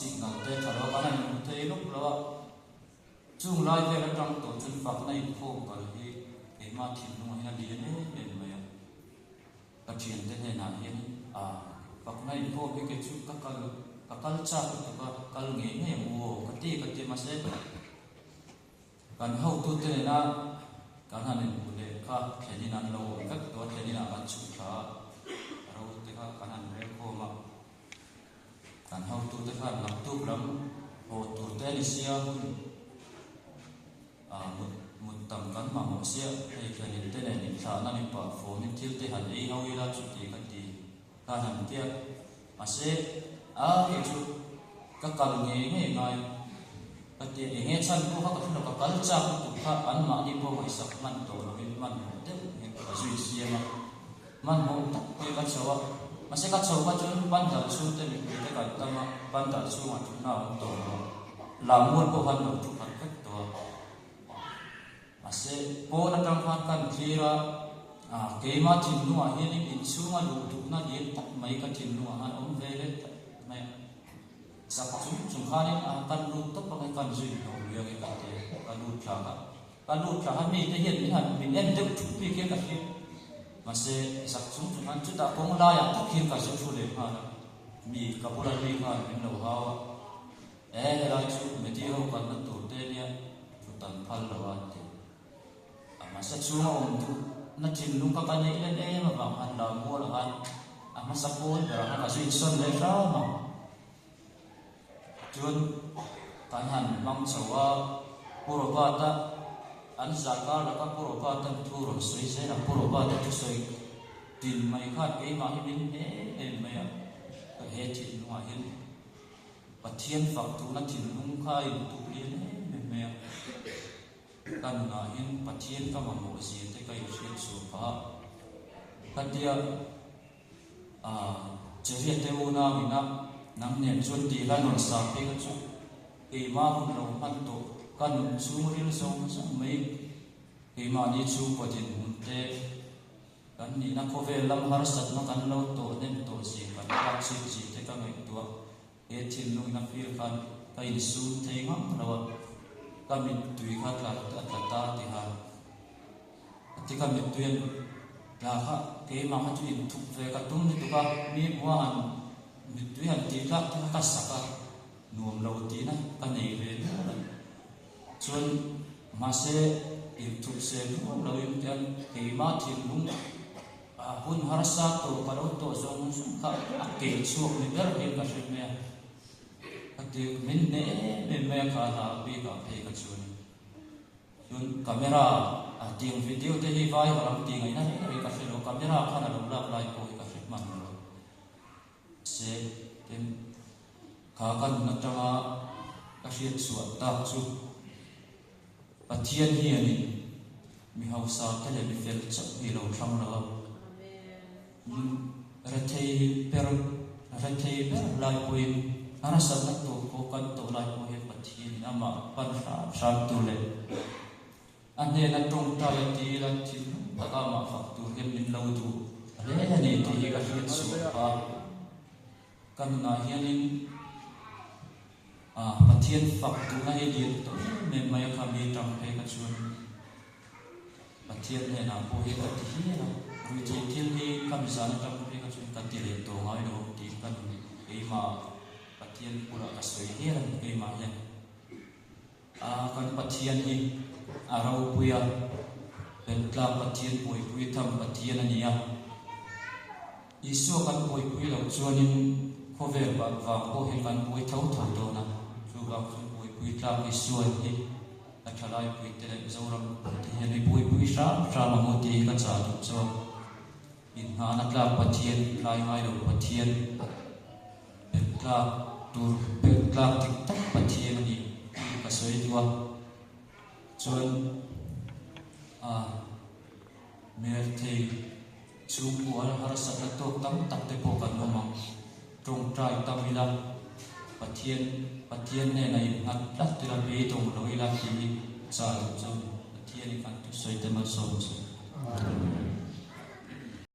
signal te tha lo a, kan han inhmu thei lawk lo a. Chung lai vel atang tawh chuan fakna inkhawm kal hi keimah thinlungah hian a lian em em mai a. Ka thiante hnenah hian a fakna inkhawm hi kei chu ka kal ka kal chak lutuk a, kal ngei ngei ang u aw ka ti ka ti mahse kan hotute nena kan han inhmu leh kha thlenin an lo awm vek tawh a, thlenin ah kan chhuk thla a, ro te kha kan han rel khawm a. Kan hotute khan naktuk lam haw tur te a ni sia hun ah mut mut tam kan mamawh sia hei thlenin te nen inthlahna ni pah fawmin thil te han ei ho ila chuti ka ti khan han tia mahse a kei chu ka kal ngei ngei ngai ka tia eng nge chhan pawh kha ka hre lo ka kal chak lutuk kha anmahni pawh ngaihsak hman tawh lovin hmanhmawh deuh hian ka zui siam a. Hmanhmawh tak pawhin ka chho a, mahse ka chho kha chuan pandal chhungte mipui te kan tam a, pandal chhungah thutna a awm tawh lo a, lammual pawh khan lo thu khat vek tawh a, mahse pawn atang khan kan thlir a, ah keima thinlungah hianin inchhunga luh duhna lian tak mai ka thinlungah khan awm ve leh tak mai a, zak chung chung khanin ah kan lut tawp ang e kan zui hlawh lui ang e ka ti a, ka lut thlak a. Ka lut thla a, mite hian min han min en deuh thup bik hian ka hria. Mahse, zak chung chung khan chutah kawng laiah tak hian ka zu thu leh nghal a, mi ka bula mi khan min lo hau a, E helai chu media ho kalna tur te nia thut an phal lo a an ti. A hmasa chhunga awm duh na thinlung ka ka neih len em avang khan Lammualah khan a hmasa pawn berah khan ka zu insawn leh hram a. Chuan kan han hmang chho a, Pu Robert-a an zai kar laka Pu Robert-a'n thu rawn sawi zel a, Pu Robert-a thusawi tin mai khan keimah hi min hne em mai a, ka he thinlungah hian Pathian fak tuna thinlung kha a intuh lian em em mai a, ka nunah hian Pathian ka mamawh zia te ka inhriat chhuah phah a, ka tia. A, Cheriat te unau ina nang nen chuan tih la nawn sa phei kha chu keimah hun lo hman tawh ka nun chhung ril zawng zawng mai keimahni chhungkaw dinhmun te kan nihna khawvel lam harsatna kan lo tawh hnem tawh zia kan tlak chhit zia te ka ngaihtuah he thinlung ina fir khan ka insum thei ngam lo a ka mittui kha tla a tla ta tiha. A ti ka mittui an tla kha keimah kha chu inthup ve ka tum lutuk a, mi hmua han mittui han tih tlak te kha ka sak a, nuam lo tihna ka nei ve nual a. Chuan mahse inthup se nual lo in tian keimah thinlung a hun harsa tawh ka lo tawh zawng zawng kha a kel chhuak ni ber hian ka hre mai a. Ka ti min hneh em em mai a kha hla bikah phei ka chuan. Chuan camera a tiang video te hi vai valam tih ngaihna reng reng ka hre lo, camera khan a lo lak lai pawh hi ka hre hman lo. Se tin kha ka nun atanga ka hriat chhuah tak chu Pathian hianin mi hausa te leh mi fel chauh hi lo thlang lo a, rethei ber rethei ber lai pawhin harsatna tawh pawh kan tawh lai pawh hian Pathianin amah pan hram hram tur leh a hnena tawngtai a tir a thinlung taka amah fak tur hian min lo duh hle a ni tih hi ka hriat chhuah a. Ka nunah hianin Pathian fak duhna hi lian tawh em em mai a kha mi tang phei ka chuan Pathian hnenah pawh hi ka ti hial a, ruihtheih thil hi ka mizan atang phei ka chuan ka ti leh tawh ngai lo tih ka nun keimah Pathian bulah ka sawi hial a ni keimah hian. A kan Pathian hi a ropui a, Beltlak Pathian buaipui tham Pathian a ni a. Isua kan buaipui loh chuanin khawvel vang pawh hi kan buai tho tho dawn a, chuvang chuan buaipui tlak Isua hi ka thalaipui te leh Zoram te hian i buaipui hram hram ang u tih hi ka chah duh chuan inngahna tlak Pathian, tlai ngai lo Pathian, belh tlak tur belh tlak dik tak Pathian a ni tih ka sawi duh a, chuan ah Merthei chhungkua harsatna tawk tam tak te pawh kan awm ang. Tawngtai tam ila, Pathian Pathian hnenah innghat tlat ila, beidawng lo ila tih hi chah duh chuan Pathianin kan thusawi te malsawm che. Amen.